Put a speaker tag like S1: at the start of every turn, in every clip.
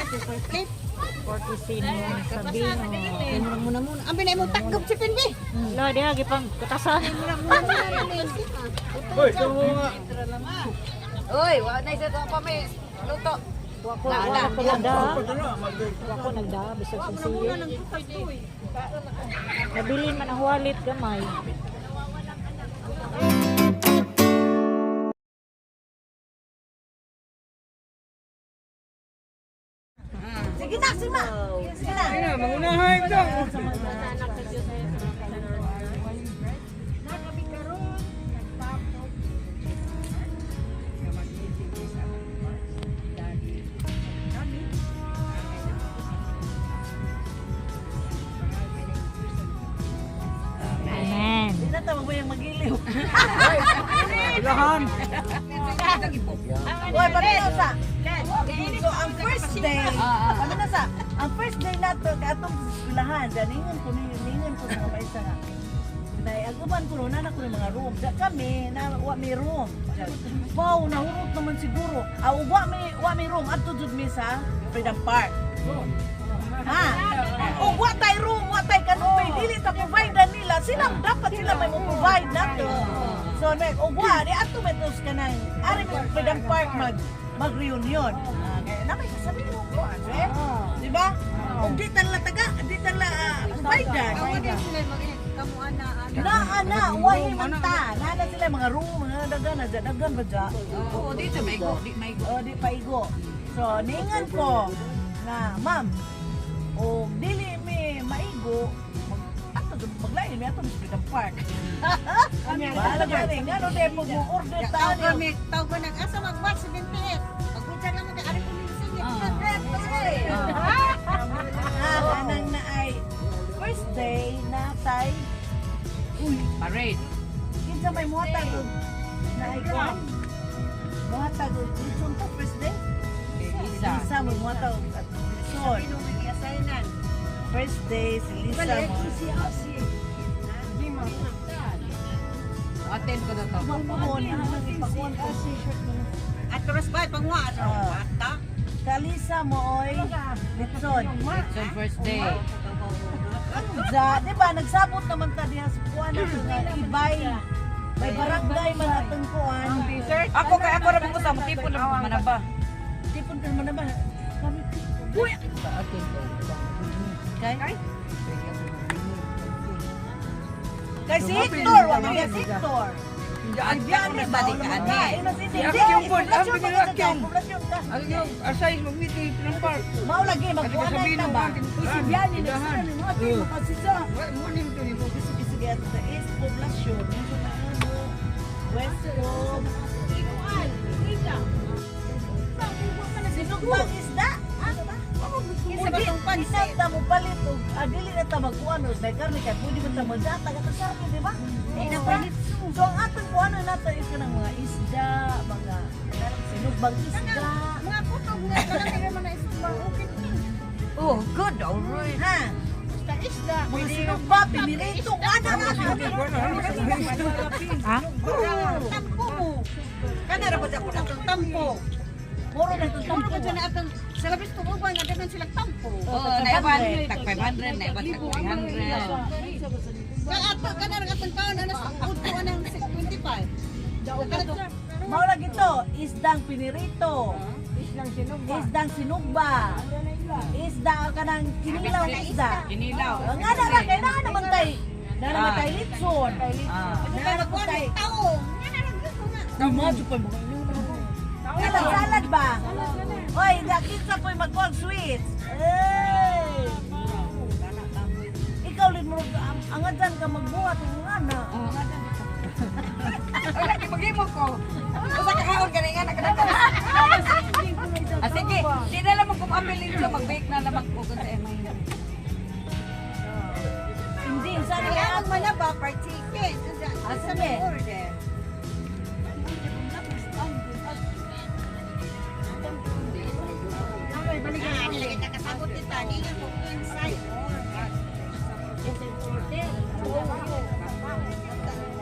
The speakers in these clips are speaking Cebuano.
S1: Paper plate.
S2: 40 mo Sabino.
S1: Mura muna muna. Ang binay mo takgop si Pinbi.
S2: Lo, diha gipang kutasan.
S3: Hoy, tumo nga.
S4: Uy, wa na isa pa may luto.
S2: Wako wako nagda. Wako nagda bisag sinsiye. Nabilin man ang wallet gamay.
S1: Sige na, sige na. Sige na.
S3: Ayun na, mangunahay ito.
S2: Amen.
S1: Di na tawag mo yung magiliw.
S3: Lahan.
S1: Uy, paano sa? So, ang first day, ano na sa? Ang first day nato kay atong eskwelahan, daningon ko ninyo, ningon ko sa mga isa nga. Nay, aguman ko no, nana ko ng mga room. Da kami, na wa may room. Wow, nahurot naman siguro. Ah, wa may room adto jud mi sa Freedom Park. Ha? O wa tay room, wa tay kanupay, dili ta provide nila. Sila dapat sila may mo provide nato. So nek og wa di adto may tos kanang ari mi sa Freedom Park mag reunion. Ah, kaya na may kasabihin ko, eh. Di ba? Og di tan la taga, di tan la provide. Na na, wahi man ta. Na na sila mga room, mga dagan na dagan ba dya?
S4: Oo, dito may go, di may go.
S1: O di pa igo. So ningan ko nga, ma'am, o dili mi maigo, mag ato jud maglain mi ato sa Freedom Park. Bahala ba ni ngano di mo mo order ta
S5: Tawag
S1: ani.
S5: kami, tawag ko nag-asa mag-watch 78. Pag-utsa lang mo kay ari ko minsan.
S1: Ah, anang na ay first day na tay
S4: Parade.
S1: kinsa may muhatag og na ay kuan. Muhatag og litson to first day.
S4: Isa.
S1: Lisa mo muhatag og litson. First day si Lisa mo.
S4: Attend ko na to.
S1: Mamuhon, ang ipakuan ko.
S5: At oras ba pangwa
S1: Ah.
S5: bata.
S1: Kalisa mo oy litson.
S4: So first day.
S1: Za, di ba nagsabot naman ta diha sa kuan na nga ibay. May barangay man atong kuan.
S4: Ako kay ako ra mo sa tipon lang ko manaba.
S1: Tipon ka naman naman. Kami. Uy! Kay? Kay si Hector, wa man si Hector.
S4: At
S1: Biyan
S4: ba di ka ani?
S3: Si Akyong po, ang pinag Akyong.
S1: Ang
S3: Ano yung asay mag-meeting ng park.
S1: Mao lagi
S3: Kasi
S1: magkuan
S3: kasabihin
S1: na
S3: mo,
S1: ba?
S3: Si
S1: Biyan ni makasisa.
S3: Mo ni ito ni mo.
S1: Sige at sa East Poblacion, West Coast. Sinugbang isda.
S5: Kinsa ba tong pansit?
S1: Di na ta mo palit og dili na ta magkuan og sa karne kay pwede man ta magdatag at sa di ba? Extra. So ang atong kuan nato is kanang mga isda, mga sinugbang isda.
S5: Mga kutog nga kanang man na isda okay.
S4: Oh, good. All right.
S1: Ha?
S5: Basta isda.
S1: Mga sinugba, pinirito, ana na.
S2: Ha?
S5: Tampo mo.
S4: Kana ra ba ako na?
S5: Atong tampo.
S1: Muro na itong
S5: Muro
S1: tampo.
S5: ko dyan na atong sa labis ko uban nga daghan silang tampo.
S4: Oh, naiban tag 500, naiban tag 300.
S5: Kay ato kana ra atong taon ana sa udto anang 25.
S1: Mao lagi to, isdang pinirito. Isdang sinugba. Isda kanang kinilaw na isda.
S4: Kinilaw.
S1: Ang nga na ra kay naa naman tay. Naa naman tay litson.
S4: Ah.
S1: Naa naman tay.
S5: Taong. Nga na ra gyud ko nga.
S1: Tumadyo pa mga Salad, salad ba? Oy, nakita po'y magkuhag sweets. Hey! Ikaw lin mo, ang angadyan ka magbuhat ng nga na.
S4: Ay, lagi maghimo ko. Usa ka kaon gani nga nagkadata. Ah, sige, di na lang magkumapil ninyo, mag-bake na lang ko sa MI.
S1: Hindi, sana
S5: Kaya
S1: ka
S5: ang manaba per chicken.
S1: Ah,
S5: Sa
S1: sige.
S5: may order. Ah, dili kita kasabot kita. Ningan ko inside order.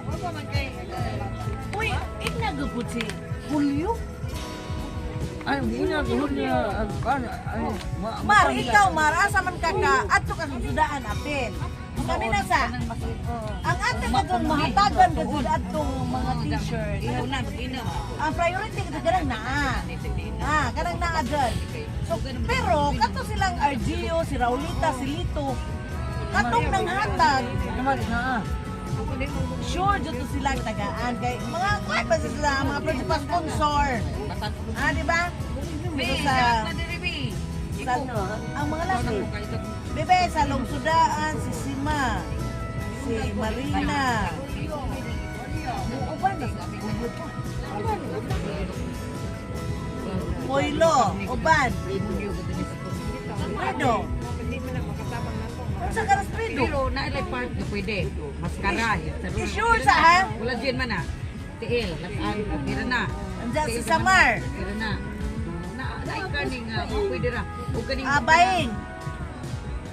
S5: Wa pa man kay
S1: Uy, inagapod si Julio.
S3: Ay, muna ko niya. Ay,
S1: Mar, ikaw Mar, asa man ka ka adto ka sa sudaan apil. Kami na sa ang ato ka dong mahatagan ka jud adtong mga t-shirt.
S4: Ihaw na, mag-ina.
S1: Ang priority ka kanang naa. Ah, kanang naa dyan. So, pero kato silang Argio, si Raulita, si Lito. Katong nang hatag,
S3: Naman na.
S1: sure jud to silang tagaan kay mga kuan ba sila mga principal sponsor. Ah, di ba?
S4: Be,
S1: So, sa,
S4: sa na diri be.
S1: sa ang mga laki. Bebe, sa Lungsudaan, si Sima, si Marina. Uban na sa Poilo, Uban. Fredo. Unsa ka ras Fredo?
S4: Pero na ilay part na pwede. Maskara.
S1: I-sure sa ha?
S4: Wala dyan man ah. Tiil, lasaan, tira na.
S1: Andiyan si Samar.
S4: Tira na. Na, na kaning pwede ra. O kaning
S1: Abaying.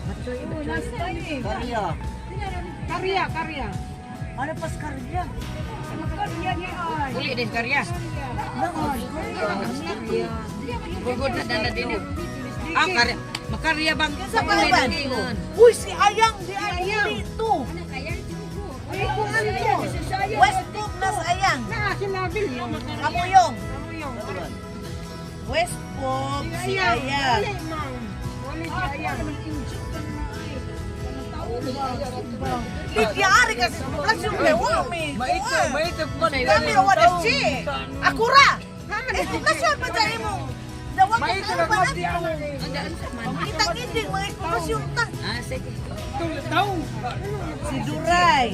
S4: Batsoy, batsoy.
S1: Karya.
S2: Karya, karya.
S1: Ano pas karya?
S2: Karya niya ay.
S4: Uli din karya. Gugod na dala din. Ah, karya. Makarya bang
S1: Sa Palaban. Uy, si Ayang di ay dito.
S2: Ay, kung ano to.
S1: West Coop na sa Ayang.
S2: Na, sinabi niyo.
S1: Kamuyong. West Coop, si Ayang.
S2: Wala, ma'am. Wala si Ayang.
S1: Bigyaari kasi poblasyon kay Wami.
S3: Maito, maito man.
S1: Kami raw wala si. Akura. Eh, poblasyon pa dyan imong. Dawag ka
S3: Maito
S1: sa
S3: na
S1: uban
S3: ko di
S1: ato.
S3: ako.
S1: Kitang inding mga poblasyon ta.
S4: Ah, sige.
S3: Taw.
S1: Si Duray.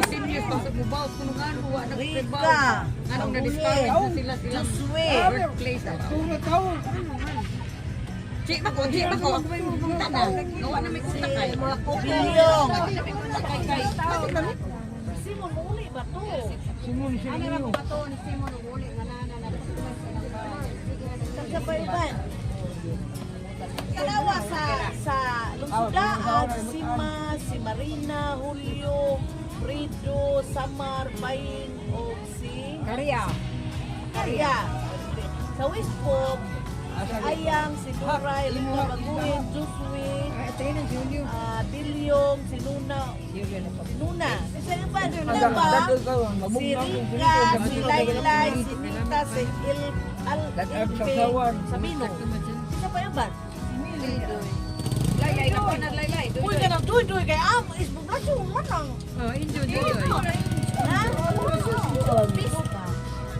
S4: Seniors pa sa mubaw kuno nga wa
S1: Rika.
S4: Nganong na-discourage na sila sila.
S1: Josue.
S4: Workplace.
S3: Turo taw.
S4: Chi ba ko, chi ba ko. Kunta na. Gawa na may kunta kay.
S1: Bilyong. Simon, mauli ba to?
S3: Simon Simon.
S1: Sa Paiban. Tanawa sa Lungsudaan, si Sima, si Marina, Julio, Frido, Samar, Baing, o si
S2: Karya.
S1: Karya. Sa Wispop, si Ayang, si Duray, Lito Baguhin, Josue, Bilyong, si Luna, si Luna. Sa iba, sila ba? Si Rika, si Laylay, si Nita, si Il, Al, Ilpe, Sabino. Isa pa yun ba?
S4: Laylay na ko na laylay.
S1: Uy, ka nang duy-duy kay am, is poblasyon man ang.
S4: Oh, injo injo.
S1: Ha?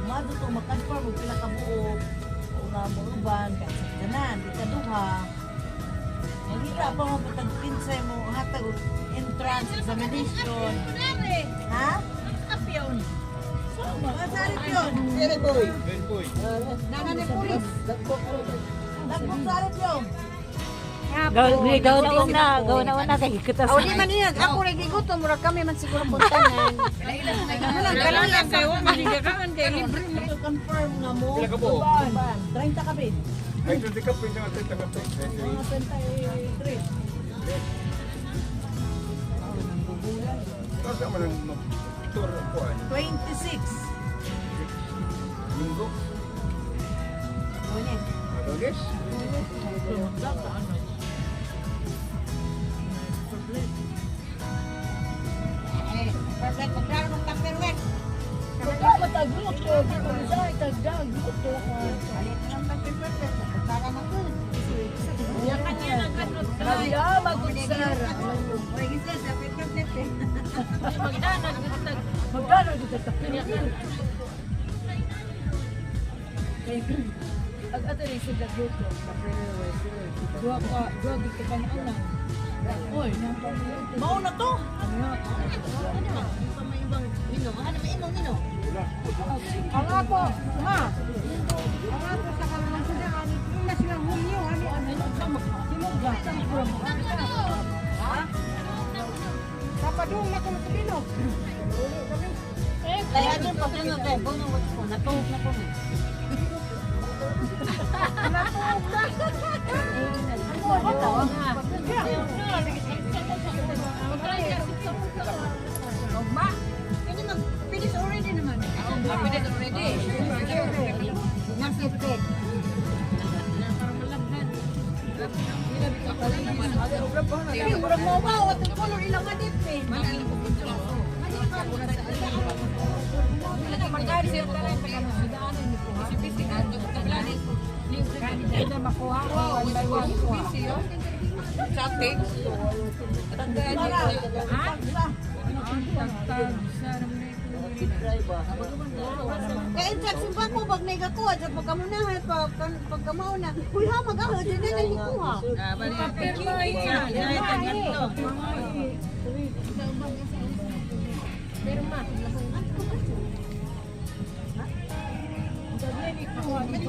S1: Mado to makanfirm og pila ka buok o nga muuban kay sa tanan ikaduha. Mahira pa mo patag kinsay mo hatag og entrance examination. Ha? Masalit yun.
S2: Nana ni pulis.
S1: Dagkong salit yun.
S2: Gaw na una, gaw na una kay kita
S5: Aw, di man niya. Ako rin gigutom, murag kami man siguro puntanan.
S4: Wala lang kayo, magigakaan kay libre.
S1: To confirm nga mo.
S6: Pila ka buok?
S1: Uban. 30 ka bin.
S6: Ay, 20 ka, pwede nga 30 ka, pwede.
S1: Mga 23.
S6: Tapos naman ang mag-tour ko, ano,
S1: 26.
S6: linggo. Lunes.
S5: Eh, perfect. Magdaro ng tupperware.
S1: Matagluto, tagdag, luto.
S5: Palit na lang tupperware. Para na ko.
S1: Kaya magudsara.
S5: Oy, gisa sa perfect eh.
S1: Magkano dito sa
S2: Ag ato rin sila grupo. Duha ka, duha gid ka na una. Oy,
S1: Mao na to.
S2: Ang ako, ma. Ang ako sa kalangan sila, ani na silang Hulyo, ani ano Simuga. Ha? Papadung na ko sa bilog.
S5: Kaya doon pag ano kay bono ko natuog na ko. Ugma. Pwede mag finish already naman.
S4: Already.
S5: Nasipit. Ay, murag mo ba? Watong color ilang madip eh. Kaya in fact, simba ko, pag nagakuha, sa pagkamunahan, pagkamauna, uy ha, mag-ahod, yun na nagkuha.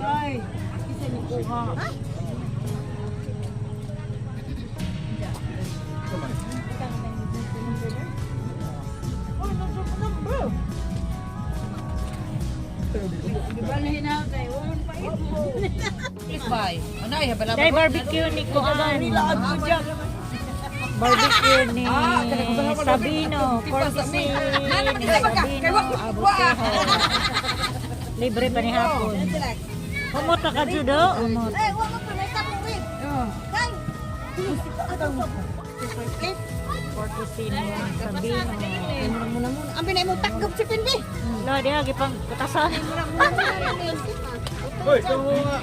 S1: Ay, isa ni kuha.
S2: Dai barbecue ni Kuan. Barbecue ni Sabino, courtesy ni Sabino Abutejo. Libre pa ni hapon. Umot na ka judo, umot.
S5: Eh, wag mo pa, may tapong wait. Kay!
S2: Courtesy ni Sabino.
S5: Ang pinay mong takgop si Pindi.
S2: Lo, diha gipang kutasan.
S6: Hoy, kamu nga.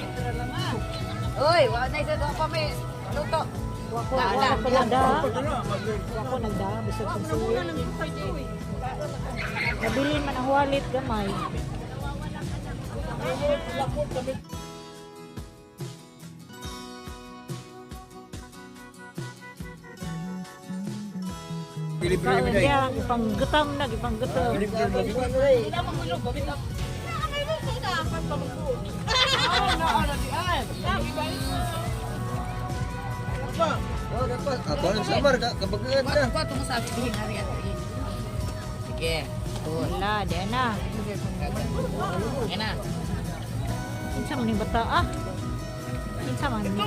S4: Uy, wala na isa doon pa may luto.
S2: Wako wako nagda. Wako nagda bisag sa suyo. Nabilin man ang wallet gamay.
S6: Libre
S2: Kaon
S6: mi day.
S2: diha gipanggutom na gipanggutom.
S6: Libre mi. Oh, dapat. Ako ang samar ka kabagaan ka.
S4: Kuha ito masabi dihin hari at dihin. Sige.
S2: Wala, diha na.
S4: Yan na.
S2: Kinsa man ning bata ah? Kinsa man ni?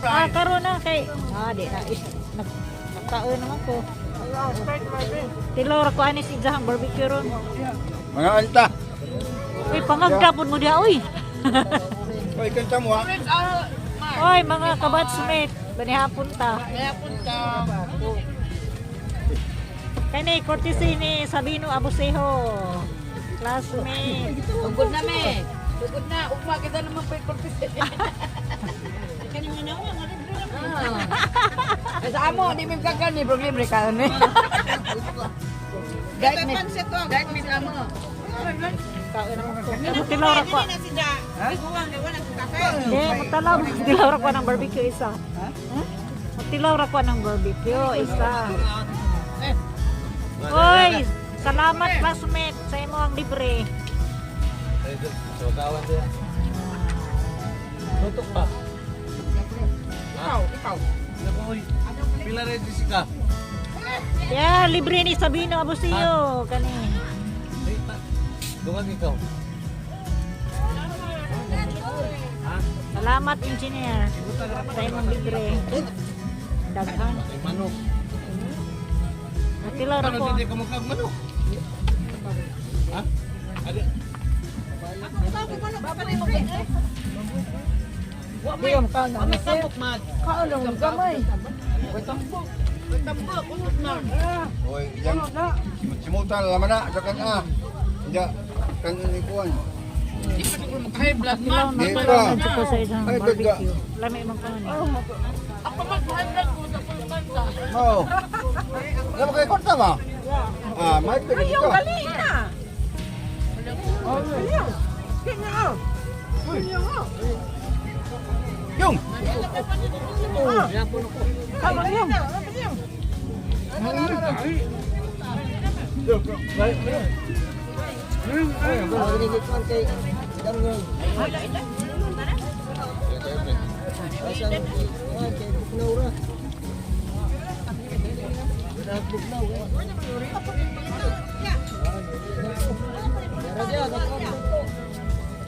S2: Ah, karon na kay ah di na is nag nagkaon naman ko. Tilaw ra ko ani si Jahang barbecue ron.
S6: Mga alta.
S2: Uy, pangagdapon mo diha uy.
S6: Hoy, kanta mo ha.
S2: Oy, mga kabatsmate, banihapon ta. Kani courtesy ni Sabino Abusejo. Classmate.
S4: Tugod na me. Tugod na. Ugma kita naman pa yung Sa amo, di mo kakan ni bro libre ka ni. Guide me. Guide me sa amo.
S2: Tilaw ra ko. Hindi, magtalaw. Tilaw ra ko ng barbecue isa. Magtilaw ra ko ng barbecue isa. Oy, salamat classmate sa imo ang libre.
S3: Tutok ba? Ikaw, ikaw. Pila rin si ka?
S2: Yeah, libre ni Sabino Abusillo kani.
S3: Dugang ikaw.
S2: Salamat engineer sa imong libre. Daghan.
S3: Ay manok.
S2: Tilaw ra
S3: Ano
S2: ko.
S3: hindi ka magkag manok? Ha? Adi.
S6: Hoy, yang simutan laman na sa kan ah. Hindi kan ni kuan.
S2: Tilaw na
S6: Di
S2: tilaw
S6: ba?
S2: na ko sa isang
S6: Ay, daga.
S2: barbecue. Lami man ko ni.
S6: Oo. Alam mo kay korta ba? Ah, may pwede dito.
S1: na.
S6: Yung.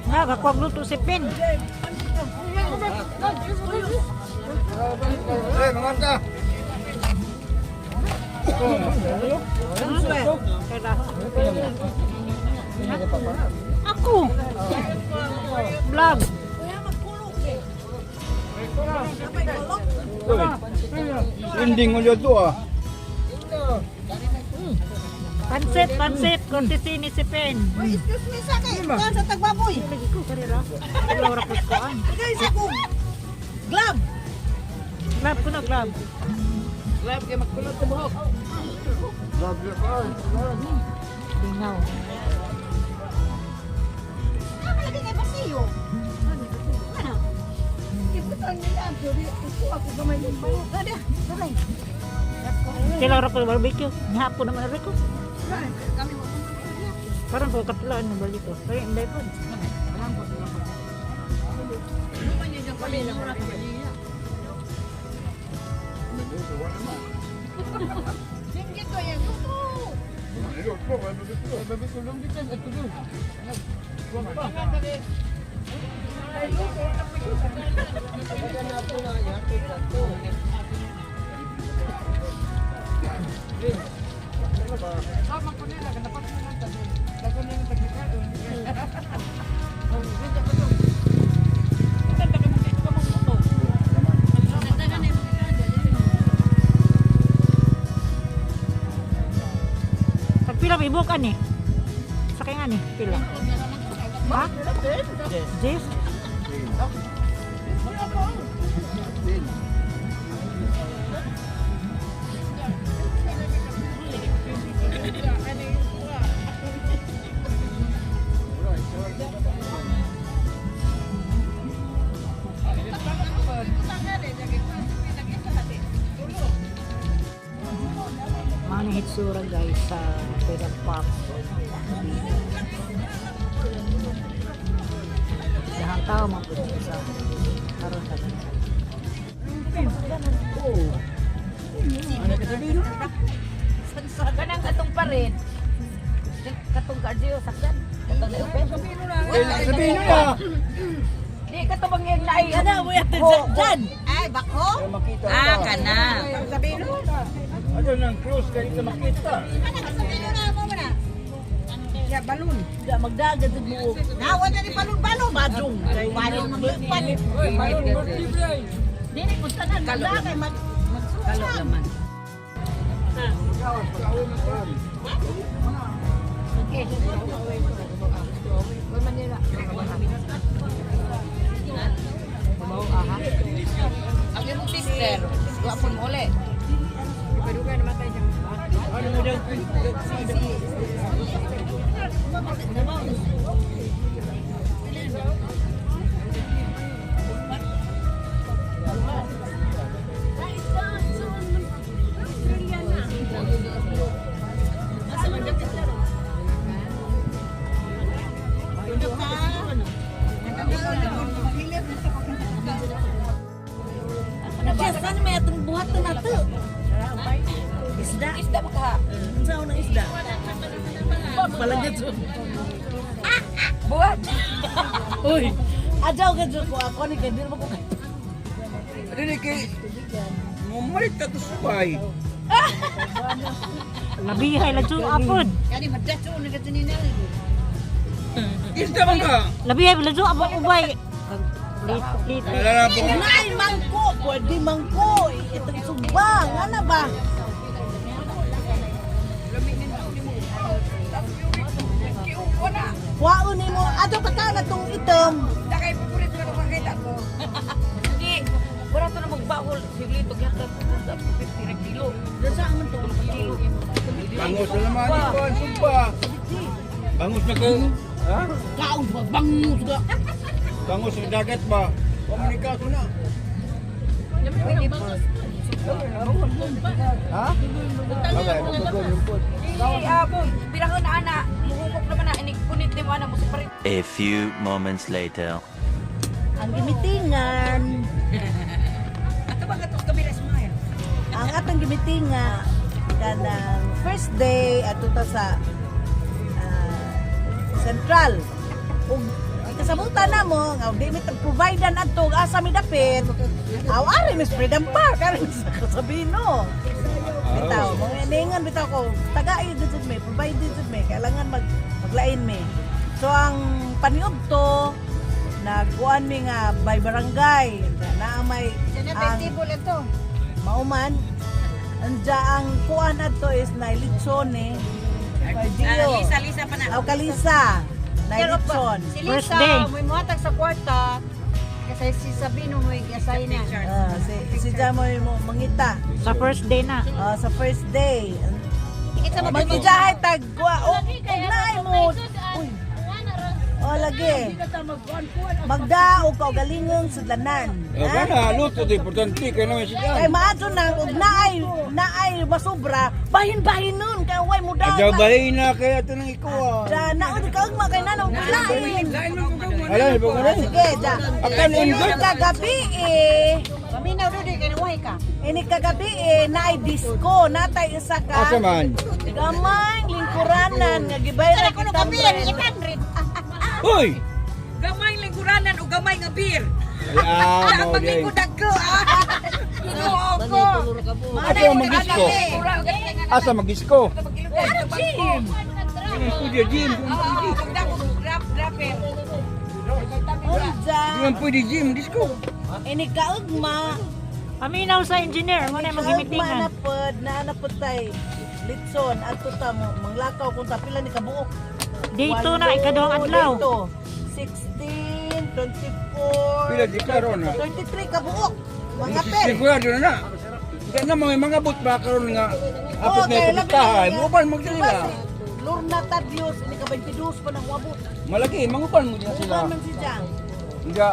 S2: Nga, kakuwag luto si Pin.
S6: Eh, mga alta.
S2: Kaya Ako. Vlog.
S6: Ending mo dito ah.
S2: Pansit, pansit. Courtesy ni si Pen.
S5: Uy, excuse me sa kay. Kuan sa tagbaboy.
S2: Lagi ko, karira. Wala ko kuan.
S1: Ikaw isa ko. Glove.
S2: Glove ko na, glove.
S4: Glab kay magkulot sa buhok.
S2: Lingaw.
S5: Ah, malagi kay pasiyo. Ano? Ibutan nila ang puri. Kuha ko gamay yung buhok. Kada, gamay.
S2: Kailangan ko barbecue. Nihapon naman rin ko.
S5: Kami mo.
S2: Parang ko katlaan ng balik ko. Kaya hindi po.
S5: Singgit ko yan. Luto.
S2: Tagpila ba ibok ani? Sakay nga ni, pila. Ha? Jess? Mga ni hitsura guys sa Freedom Park. Dahang tao mga po sa karon sa bansa.
S4: Kanang katong pared. Katong cardio sakdan. Katong na
S6: Sabihin nyo na.
S4: Di katong bang naay.
S1: Kana mo yatin sa dyan.
S5: Ay, bako.
S6: Makita
S4: Ah, kana.
S5: Sabihin mo.
S6: Ano nang close kayo sa makita.
S5: Ano ka sabihin na mo na? Ya, balon.
S1: Ga magdagat sa buok.
S5: Nawa na ni balon balon.
S1: Badong.
S5: Balon pan.
S1: Dili ko tanan magdagay mag
S4: Kalo naman. Ang imong sister, guwapon mo ulit.
S1: Jess, ano may atong buhat na nato? Isda.
S4: Isda ba ka?
S1: Unsa unang isda? Palagay jud.
S4: Buhat.
S1: Uy, adyaw ka jud ko ako ni kay dili mo ko kay.
S6: Dili kay Mumalit ka to subay.
S2: Labihay la jud apod.
S5: Yani maddatso na ka tinina.
S6: Isda man ka.
S2: Labihay la jud apod ubay. Lit lit.
S6: Wala na po.
S1: Nay mangko, pwede mangko. Itong sugba, nga na ba? Kwaon nimo ato pa ka na tong itom.
S4: Takay paborito ko makita ko. Hindi. Wala to na magbahol. Siglito gyud sa 50 kilo.
S1: Dasa man to.
S4: Kilo.
S6: Bangus na naman ito ang sugba. Bangus na ka. Ha?
S1: Kaon ba bangus ka.
S6: Bangus sa dagat ba? Komunikaso na. Ha? Bagay, magpagod.
S4: Hindi, abo. Pirahon na ana. Muhumok naman na. Inig punit ni mo ana. Musa pa rin.
S7: A few moments later.
S1: Ang gimitingan,
S4: Ato ba katong kamera smile?
S1: ang atong gimitinga kanang first day ato ta sa Central. Ug kasabutan na mo nga di mi providean adto og asa mi dapit. Aw ari Miss Freedom Park ari mi sa Kasabino. Bitaw, mo ningon bitaw ko tagai jud mi, provided jud mi, kailangan maglain mi. So ang paniudto nagkuan mi nga by barangay na may
S5: Sa
S1: ang
S5: festival ito.
S1: mauman anja ang kuan adto is na litson eh.
S4: Ah, Lisa, Lisa pa na.
S1: Aw kalisa na litson.
S5: Si
S2: First
S5: Lisa,
S2: day.
S5: may muhatag sa kwarta. Kasi si Sabino mo i-assign na.
S1: Ah, si si Jamoy mo mangita.
S2: Sa first day na.
S1: Ah, sa first day.
S5: Ikit sa
S1: Magijahay tag kuha o og naay mo. Uy. Oh, lagi. Magdaog ka og galingon sudlanan.
S6: Eh, gana, luto di importante kay naman siya.
S1: Kay maadto nang og naay naay masubra, bahin-bahin nun kay way mo daw.
S6: Adyaw bahin na kaya ito nang ikuha.
S1: Da na og kaugma kay nanong lain.
S6: Ala, iba ko rin.
S1: Sige, da.
S6: Akan
S1: Sunod kagabi eh.
S5: Paminaw doon, kay nawahi ka.
S1: Ini kagabi eh, naay disco, natay isa ka.
S6: Asa man?
S1: Gamay lingkuranan nga gibayra
S5: Kuno
S1: kitang
S5: kami,
S1: brand.
S5: 800.
S6: Hoy!
S4: Gamay lingkuranan o gamay nga beer.
S6: Ay, ah,
S4: Ang
S6: mo di.
S4: paglingkod dagko ah. Ginoo ko.
S6: Asa magisko? Asa magisko?
S4: Gym.
S6: Studio gym.
S4: Oo, pagdako grab grab.
S1: Unja,
S6: Di man pwede gym, disco.
S1: ini kaugma,
S2: Paminaw sa engineer. Mo na
S1: kaugma
S2: magimitingan.
S1: na pod, na na pod tay litson adto ta mo manglakaw kung tapila ni kabuok.
S2: Day 2 na, ikaduhang adlaw.
S1: Dito, 16, 24,
S6: Pila di karon na.
S1: 23 kabuok. Mga per.
S6: Sigurado na na. Hindi na mga mga but ba karon nga apot na
S1: kay
S6: ito
S1: labi
S6: bitahay.
S1: na-
S6: Muban mo sila.
S1: Diba si Lorna Tadios, ini ka 22 pa nang wabot.
S6: Malaki, manguban mo din sila.
S1: Uban man si Jang.
S6: Nga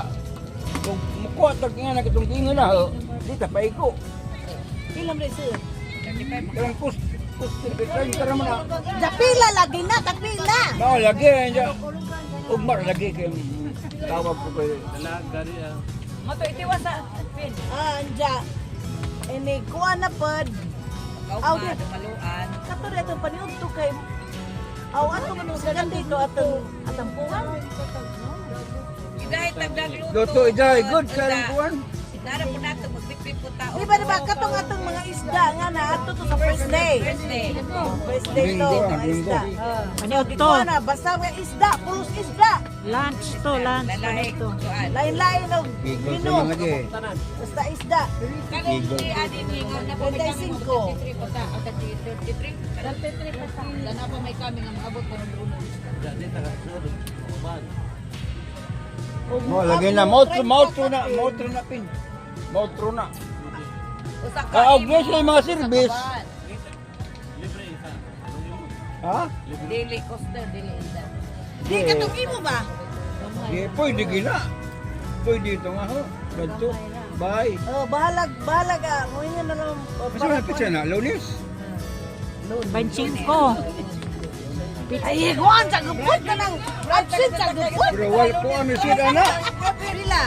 S6: kung mukuha tag nga na kitong ingon na, oh, di ta paiko.
S1: Ilam na sir.
S6: Karang kus kus tara man na.
S1: Dapila lagi na, tapila.
S6: Mao lagi nya. Ugmar lagi kay tawag ko kay
S4: Mato itiwas sa pin.
S1: Ah, anja. Ini kuha na pod. Aw,
S4: Kaugma,
S1: di.
S4: dumaluan.
S1: Kato na itong paniudto kay aw ato man ang second day to atong atampuhan.
S4: Idahay tagdagluto.
S6: Luto iday good karang kuan.
S4: Nara po nato magbitbit po tao.
S1: Di ba diba katong atong mga isda nga na ato to sa first day.
S4: First day.
S1: First day to
S6: Linggo,
S1: mga
S6: linggo.
S1: isda.
S2: Paniudto.
S1: Kuha na basta mga isda, pulos isda.
S2: Lunch to, lunch.
S4: Lalahi
S2: Paniudto.
S4: kuan.
S1: Lain-lain og
S6: Gigol sa
S1: menu.
S6: mga lagi.
S1: Basta isda.
S4: Kalong si Adi ningaw na po may kami
S1: 35.
S4: 33 pa ta. O 33. 33 pa ta. Dana pa may kami nga maabot pa ng uno.
S6: Mo lagi na motro motro na motro na pin. Motro na.
S4: Usa ka.
S6: Kaog na sila yung mga service. Ha?
S4: Dili coaster dili ida.
S1: Di katong imo ba?
S6: Di pwede gina. Pwede ito nga ho. Ganto. Bye.
S1: Oh, bahalag, bahalag ah. Mo na lang. Oh,
S6: Kasi malapit siya na, Lunes.
S2: 25.
S1: Ay, kuan sa gupot ka nang absent sa gupot.
S6: Pero wal ko ang sud ana.
S1: Pila.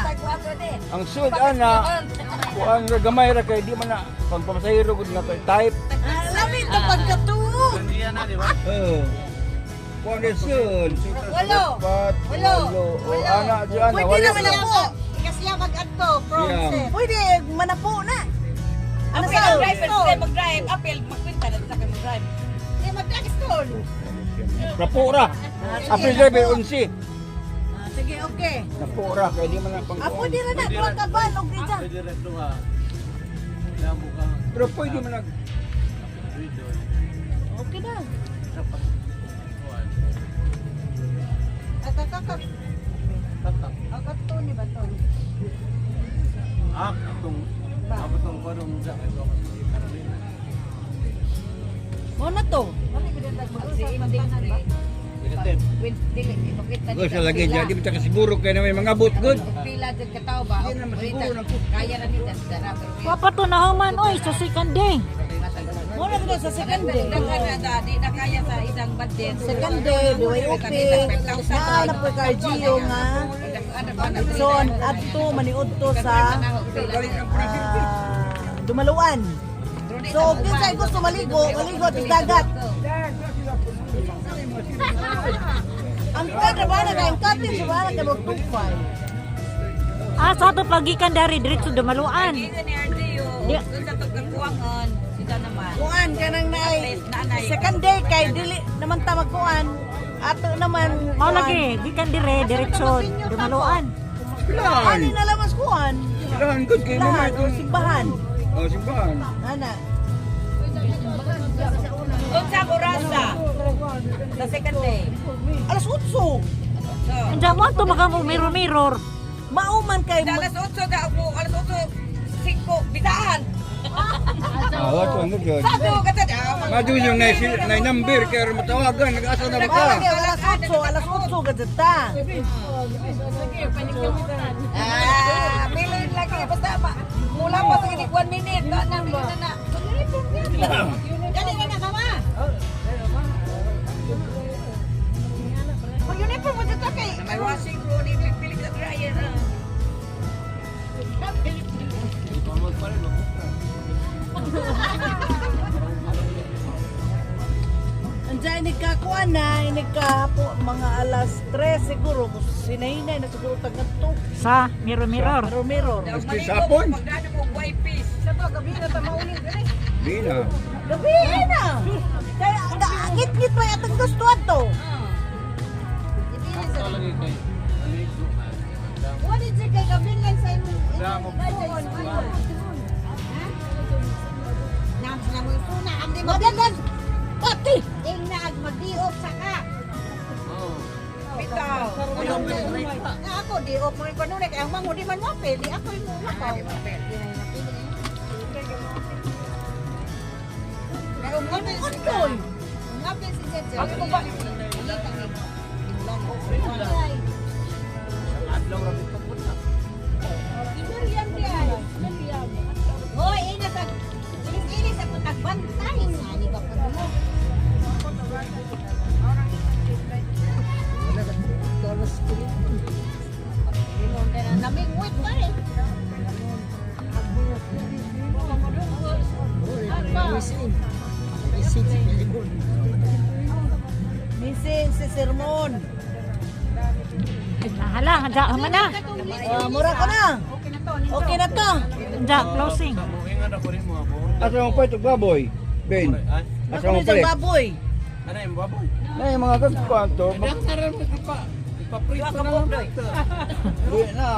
S6: Ang sud ana, kuan ra gamay ra kay di man na pagpapasahero gud nga kay type.
S1: Ah, Lami ito pagkatuo.
S6: Oo. Kuan ra sud.
S5: Walo.
S6: Apat,
S5: Walo.
S6: walo. O ana di ana
S1: Pwede
S6: walo.
S1: naman na po.
S5: Ikasiya mag-adto, from
S6: Yeah.
S5: set.
S1: Pwede manapo na. Ano
S4: Apel
S1: sa
S4: ang driver sila mag-drive. Apel magkwenta na sa kay mag-drive.
S5: Di mag-stone.
S6: Napo ra. April driver 11.
S1: Ah, sige, okay.
S6: Napo ra kay di man na pang.
S1: Ah, pwede ra na. Duha ka ba? Og di dyan.
S6: Pero pwede man nag
S1: Okay na.
S5: Akakakak. Akato ni ba to?
S1: Mo na to.
S4: Dili ipakwenta
S6: Go sa lagi di man ta kasiguro kay na may mga boot good.
S4: Pila jud ka tao ba?
S6: Di na masiguro ng
S4: Kaya ra ni dara pero
S2: Wa pa to nahuman oy sa second day.
S1: Mo na to sa second day.
S4: Daghan na da, di na kaya sa isang budget.
S1: Second day, BYOP. Na na po kay Gio nga. Litson, adto maniudto sa ah, Dumaluan. So, kinsa gusto maligo, maligo sa dagat. Ang kada ba na kay katin sa ba na kay magtupay.
S2: Ah, sa ato pagikan dari diretso dumaluan.
S4: Giingon ni RDO, dun sa tugkakuangon, sila naman.
S1: Kuan kanang naay. Second day kay dili naman ta magkuan. Ato naman.
S2: Mao lagi, gikan dire diretso Dumaluan.
S6: Pilahan.
S1: Ani na lamas kuan.
S6: Pilahan good kay mama
S1: Pilahan o
S6: itong
S1: simbahan.
S6: Oh, simbahan.
S1: Ana.
S4: Unsa orasa? Sa second day.
S1: Alas 8.
S2: Andiyan mo to maka mo mirror mirror.
S1: Mauman kay
S4: Sa alas 8 da ako, alas 8:05 bitaan.
S6: Ah, what ang good.
S4: Sado ka ta.
S6: Madu yung na number kay matawagan nag-asa na ba ka?
S1: Mao lagi alas 8, alas 8 gadta.
S4: Ah, bilin lagi basta ma. Mula pa sa 1 minute na na na na.
S5: Dali na na kama. Pag uniform mo dito kay
S4: May washing room, ipilit sa dryer. Ah.
S1: Andiyan ini ka kuan na, ini ka po mga alas 3 siguro sinahinay na siguro tagadto.
S2: Sa mirror mirror.
S1: Mirror mirror.
S4: Daw
S6: Gusto
S4: maligo
S6: sa hapon.
S4: ko, Pagdano mo white piece.
S5: Sa to gabi na ta mauli diri.
S6: Di na.
S1: Gabi na. Kaya ngit-ngit pa atong gusto ato.
S5: What is it kay gabi lang sa imong Nam sila mo suna am di
S1: Magagan. Pati.
S5: Ing na ag magdiop sa ka.
S4: Bitaw.
S5: Na ako diop mo ko nunay kay ang mango di man mapil, di ako yung makaw. Pero mo
S1: Antoy.
S5: Ngapil si Sir.
S4: Ako ba?
S5: Hoy, ina sa ilis-ilis ako tagbantay nga ni ba po mo. Namingwit pa eh.
S1: Missing si Sermon.
S2: Hala, anja man na.
S1: Ah, mura ko na. Okay na to.
S2: Anja closing.
S6: Asa mo pa ito baboy? Ben. Asa
S1: Ako
S6: mo
S1: ni
S6: palit?
S1: baboy.
S6: Na yung mga kagkuan to.
S4: Duha ka buok doy.
S6: Di na.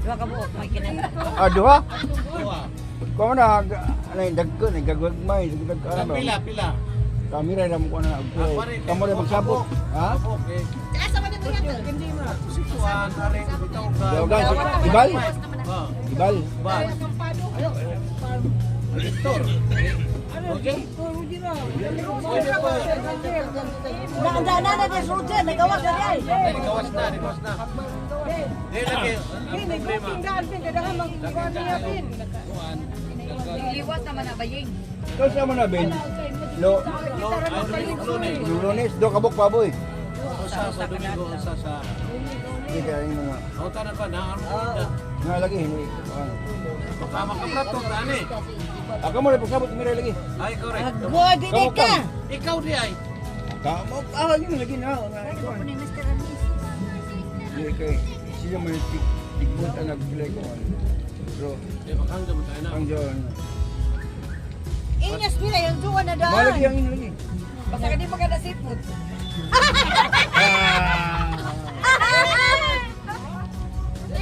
S4: Duha ka buok may kinang.
S6: Ah, duha? Kuha na, ano yung dagko, nagagwagmay, ano.
S3: Pila, pila.
S6: Kami rin mo ko na. Kamo rin magsabot. Ha?
S3: Okay.
S5: Asa man mo yan?
S3: Si Juan, aring bitaw ka.
S6: Dawagan, ibal?
S3: Oh,
S6: Ibal.
S3: ba? Victor. Okay?
S1: Na na na na des Roger, nagawas na di ay.
S3: Nagawas na, nagawas na. Di lagi. Ang problema.
S4: Liwas naman na baying.
S6: Ikaw sa mo na, Ben? Lo,
S3: Lo, ay, Domingo Lunes.
S6: Lunes, do kabok baboy.
S3: Usa sa Domingo, usa sa...
S6: Hindi kaya yung mga,
S3: Auta na ba? Naano mo na.
S6: nga lagi, hindi.
S3: Baka makaprato ka, ani.
S6: Ako mo rin pagsabot, umira lagi.
S3: Ay, correct.
S1: Agoy di
S6: Kamu
S1: ka.
S3: Ikaw di ay.
S6: Kamo, ah, yun lagi na. Nga,
S5: Ni Mr. and Mrs.
S6: Hindi kay, sila may tigbot ang nagpilay ko. Pero,
S3: Di, makangga mo tayo na.
S6: ang dyan.
S5: Inyas nila yung duwa na daan.
S6: Malagi ang ino lagi.
S4: Basta ka di maganda seafood.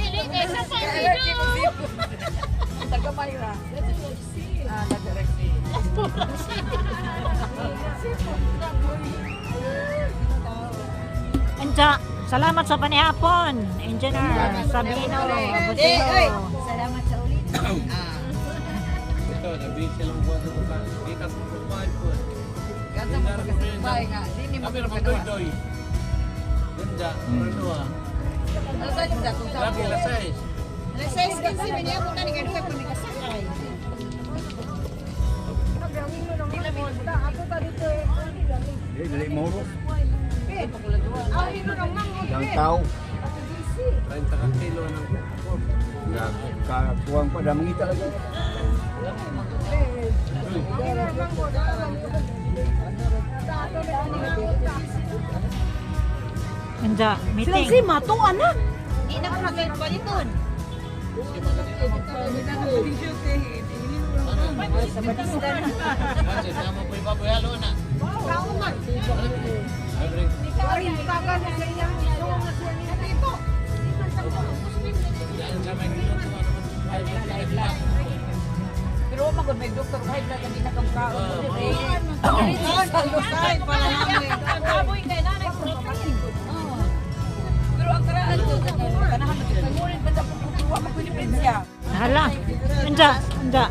S4: Allergic ko seafood. Tagamay ra. Ah, taga-Rexy.
S2: Anja, salamat sa panihapon. Engineer Sabino
S5: Eh, oy.
S2: Abusino.
S5: Salamat sa ulit.
S3: Ito, nabi silang buwan sa buka. Di ka kukupain po.
S4: Ganda mo pagkasabay nga. Di ni mo
S3: Kami na pagdoy-doy. Ganda, Renoa.
S4: Ano sa inyo sa
S3: Lagi, lasais.
S5: Alas 6:15 man yamo na ni kadto pa mi kasakay.
S6: Hindi, dali mo ro. Ang tao.
S3: 30 ka kilo ng pork.
S6: Kakuwang pa, damang talaga.
S2: Anja,
S1: Silang
S2: meeting.
S1: si mato anak.
S5: Di na ko magpaliton.
S3: Kasi tama po yung baboy, halo na.
S5: Kauman.
S3: Ay,
S4: Kung may doktor kahit na kami nakamkaon mo dire. Sa Lusay para namin.
S5: Aboy kay nanay protein.
S4: Pero ang karaan ko, kanahan na pangulit ba sa pagkukuha ka Philippines siya?
S2: Hala. Anja, anja.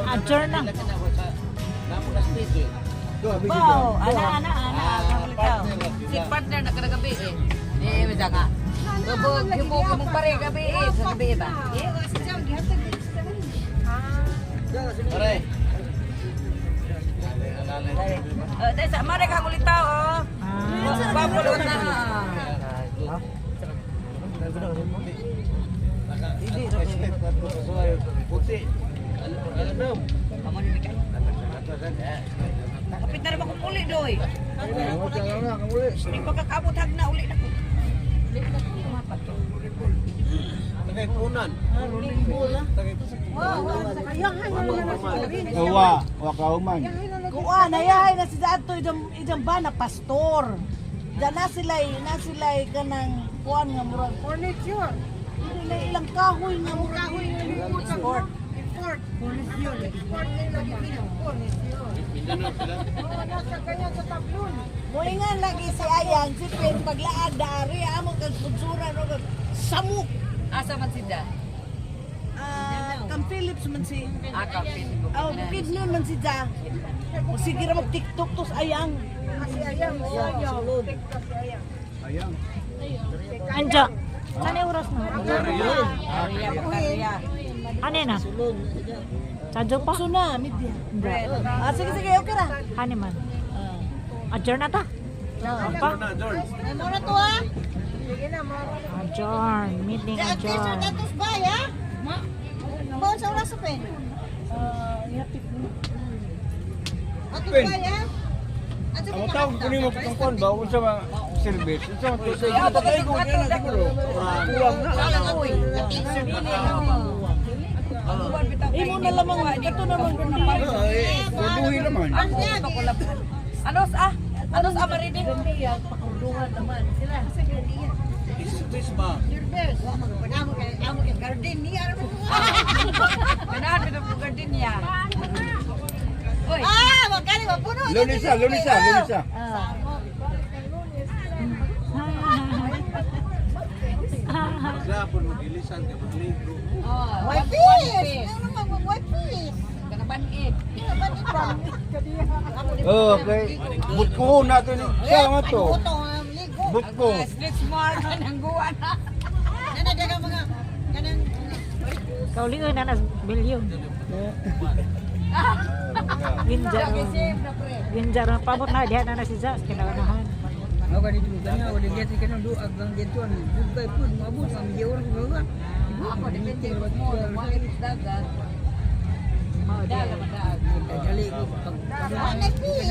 S2: Adjourn na.
S4: Wow, ana ana ana ang Si partner na kada gabi eh. Eh, bisa nga. Gabog, himog mong pare gabi eh, sa gabi ba?
S5: Eh, si Jam gihatag din sa tanan.
S3: Pare.
S4: Eh, dahil sa mare ka ulitaw oh. Papulot na.
S3: Puti. Alam
S4: Amo ni Mikay. Kapit na naman kong uli doy. Hindi pagkakabot hag na uli na ko.
S3: Tagay punan.
S6: Gawa, wa kauman.
S1: Kuan, ayahay na si ato idang idang ba na pastor. Da na sila'y kanang kuan nga murag
S5: Furniture.
S1: Hindi na ilang kahoy nga murag
S5: Kahoy nga
S1: Import.
S5: Import. Furniture. Import na lagi Furniture.
S3: Mindanao sila.
S5: Oo, nasa kanya sa tablon.
S1: Moingan lagi si Ayang si Pen paglaag daari amo kag kutsura ro kag samok.
S4: Asa man sida?
S1: Ah, Cam Phillips man si
S4: Ah, kapit.
S1: Oh, bukid nun man si Ja. O sige ra mag TikTok tos Ayang.
S5: Kasi ayang, oo.
S1: Sulod.
S5: Kasi ayang.
S6: Ayang.
S2: Anja. Saan yung oras na?
S4: Kariya, kariya.
S2: Ano na? Sadyo pa?
S1: So na, media. Ah, sige sige, okay ra.
S2: Ano man? Adjourn na ta? Pa?
S3: Na, George.
S5: Mura to ah. Sige na, mura.
S2: Adjourn. Meeting adjourn.
S5: Datos ba ya? Ma? Baon sa oras pen.
S1: Ah, ihapit mo.
S5: Atos
S6: Pen.
S5: ba ya? Ato
S6: Ang tawag ko nimo kung kuan ba unsa ba service? Unsa man to sa patay ko niya na siguro. Kulang na.
S1: Imo na lamang kato naman.
S6: Ay, duhi naman.
S4: Ano sa? Ano sa Marini?
S1: Gandiya, pakuluhan naman sila.
S3: Space ba?
S5: Wa magpanamo kay amo kay garden niya ra man.
S4: Ganahan bitaw ko gardenia. Oy,
S5: Ah, magkani mapuno.
S6: Lunisa, lunisa, lunisa.
S3: Maglapon, magilisan, kay magligo.
S4: oh,
S5: White fish. Ano man white fish?
S4: Kanaban-id.
S6: Oh, okay. Butko na to ni. Sa nga to.
S5: Putong ang ligo.
S6: Butko.
S4: Stretch mark ng guwan.
S5: Nana daga mga kanang
S2: Kauliun na nas bilyon. Winjar.
S4: Save na pre.
S2: Winjar. Pabot na. Diha na na si Zaz. Kinaunahan.
S4: Ako depende ko mo, wala rin dagat. Dala madaag.
S5: white fish.